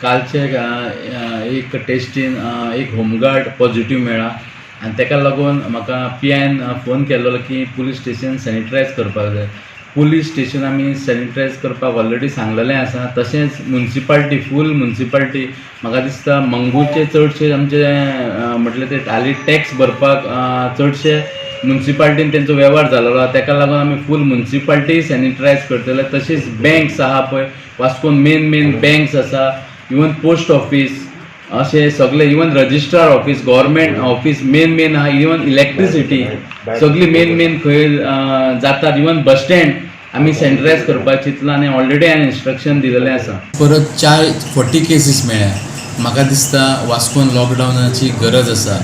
कालचे एक टेस्टीन एक होमगार्ड पॉझिटिव्ह मेळ्ळा आनी तेका लागून म्हाका पी आयन फोन केल्लो की पुलीस स्टेशन सॅनिटायज करपाक जाय. पुलीस स्टेशन आमी सॅनिटायज करपाक ऑलरेडी सांगलेलें आसा. तशेंच मुन्सिपाल्टी, फूल मुन्सिपाल्टी, म्हाका दिसता मंगूरचे चडशे आमचे म्हटल्यार ते हालीं टॅक्स भरपाक चडशे मुन्सिपाल्टीन तेंचो वेव्हार जालेलो आहा. तेका लागून आमी फूल मुन्सिपाल्टी सॅनिटायज करतले. तशीच बँक्स आहा पळय, वास्कोन मेन मेन बँक्स आसा, इवन पोस्ट ऑफीस, अशे सगळे, even registrar office, government office main main आहा, इवन इलेक्ट्रिसिटी सगळी मेन मेन खंय जातात, इवन बस स्टँड आमी सॅनिटायज करपाक चिंतलां आनी ऑलरेडी हांवें इन्स्ट्रक्शन दिलेलें आसा. परत 40 केसीस मेळ्ळ्या. म्हाका दिसता वास्कोन लॉकडावनाची गरज आसा.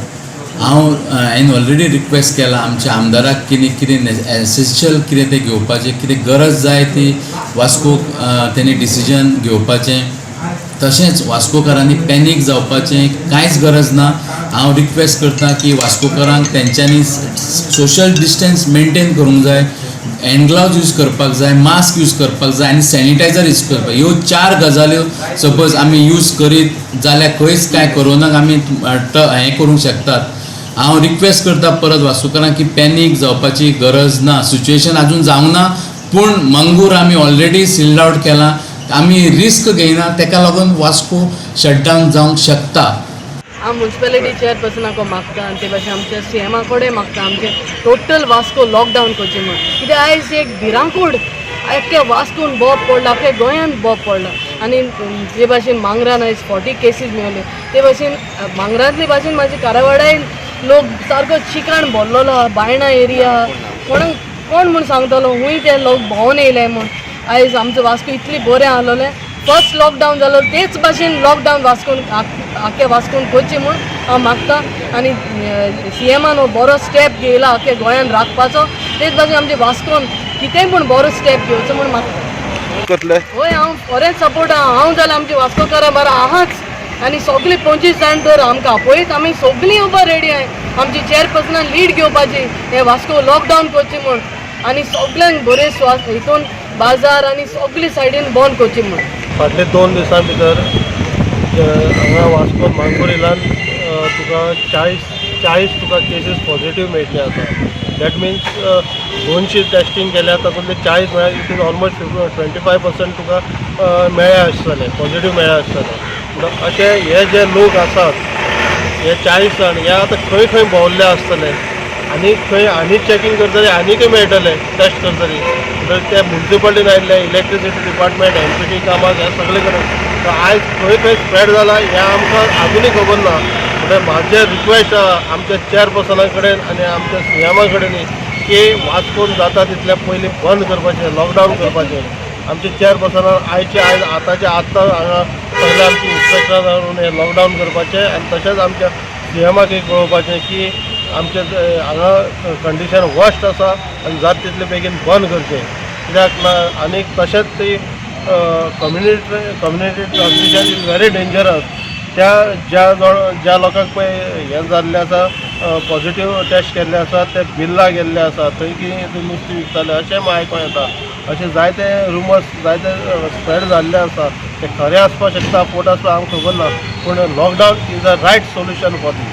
हांवें ऑलरेडी रिक्वेस्ट केला आमच्या आमदाराक कितें कितें एसेन्शियल कितें तें घेवपाचें, कितें गरज जाय ती वास्कोक तेणी डिसिजन घेवपाचें. तशेंच वास्कोकारांनी पॅनीक जावपाचें कांयच गरज ना. हांव रिक्वेस्ट करता की वास्कोकारांक तेंच्यांनी सोशल डिस्टन्स मेंटेन करूंक जाय, हँड ग्लावज यूज करपाक जाय, मास्क यूज करपाक जाय आनी सॅनिटायझर यूज करपाक. ह्यो चार गजाल्यो सपोज आमी यूज करीत जाल्यार खंयच कांय कोरोनाक आमी हें करूंक शकतात. हांव रिक्वेस्ट करता परत वास्कोकारांक की पॅनीक जावपाची गरज ना. सिच्युएशन अजून जावंक ना, पूण मंगूर आमी ऑलरेडी सिल्ड आवट केलां. आमी रिस्क घेयना, तेका लागून वास्को शटडावन जावंक शकता. हांव मुन्सिपेलिटी चेअरपर्सनाक मागता आनी ते भाशेन आमच्या सी एमा कडेन मागता, आमचे टोटल वास्को लॉकडावन करचें म्हूण. कित्याक आयज एक भिरांकूळ आख्या वास्कोन बोब पडला, आख्या गोंयांत बोब पडला. आनी जे भाशेन मांगरान आयज 40 केसीस मेवले, ते भाशेन मांगरांतले भाशेन म्हाजे कारवाडाय लोक सारको चिकान भरलेलो आहा. बायणा एरिया कोणाक कोण म्हूण सांगतलो हूंय ते लोक भोंवन येयले म्हूण. आयज आमचो वास्को इतली बरें आहलोलें, फर्स्ट लॉकडावन जालो तेच भाशेन लॉकडावन वास्कोन आख्या वास्कोन करचें म्हूण हांव मागता. आनी सी एमान हो बरो स्टेप घेयला आख्या गोंयान राखपाचो, तेच भाशेन आमच्या वास्कोन कितेंय पूण बरो स्टेप घेवचो म्हूण मागता. करतले? हय, हांव बरेंच सपोर्ट आहा. हांव जाल्यार आमचे वास्कोकारां बरो आहाच आनी सगळीं 25 जाण तर आमकां आपयत, आमी सगळीं येवपा रेडी आहाय. आमची चेअरपर्सनान लीड घेवपाची, हे वास्को लॉकडावन करची म्हूण आनी सगल्यांक बरें स्वास हितून बाजार आनी सगळी सायडीन बंद करची म्हूण. फाटले 2 दिसां भितर हांगा वास्को मांगूर हिलान तुका 40 तुका केसीस पॉझिटीव मेळटले आसा. That means 200 testing केल्या, तातूंतले 40 म्हळ्यार it is almost 25% तुका मेळ्ळे आसतले, पॉझिटीव मेळ्ळे आसतले. म्हणटा अशे हे जे लोक आसात, हे 40 जाण हे आतां खंय खंय भोंवल्ले आसतले आनी खंय आनी चॅकींग करतले, आनीकय मेळटले टेस्ट करतली. म्हणटकीर ते मुन्सिपाल्टीन आयिल्ले, इलेक्ट्रिसिटी डिपार्टमेंट, एमपीटी कामाक, ह्या सगळे कडेन. तर आयज खंय खंय स्प्रेड जाला हें आमकां आजुनूय खबर ना. म्हणटकीर म्हाजें रिक्वेस्ट आहा आमच्या चेअरपर्सना कडेन आनी आमच्या सी एमा कडेन की वास्कोन जाता तितले पयलीं बंद करपाचें, लॉकडावन करपाचें. आमच्या चेअरपर्सनान आयचे आयज, आतांचे आत्तां हांगा सगळे आमचे इन्स्पेक्टर हाडून हें लॉकडावन करपाचें आनी तशेंच आमच्या सी एमाक एक कळोवपाचें की आमचे हांगा कंडिशन वर्स्ट आसा आनी जाता तितले बेगीन बंद करचें. कित्याक ना आनी तशेंच ती community transmission is very dangerous. त्या ज्या लोकांक पळय हें जाल्लें आसा, पॉझिटीव टेस्ट केल्ले आसा, ते बिर्ला गेल्ले आसा, थंय कितें नुस्तें विकताले अशें आयकों येता. अशे जायते रुमर्स, जायते स्प्रेड जाल्ले आसा. ते खरें आसपाक शकता, फट आसपाक आमकां खबर ना, पूण lockdown is a right solution for this.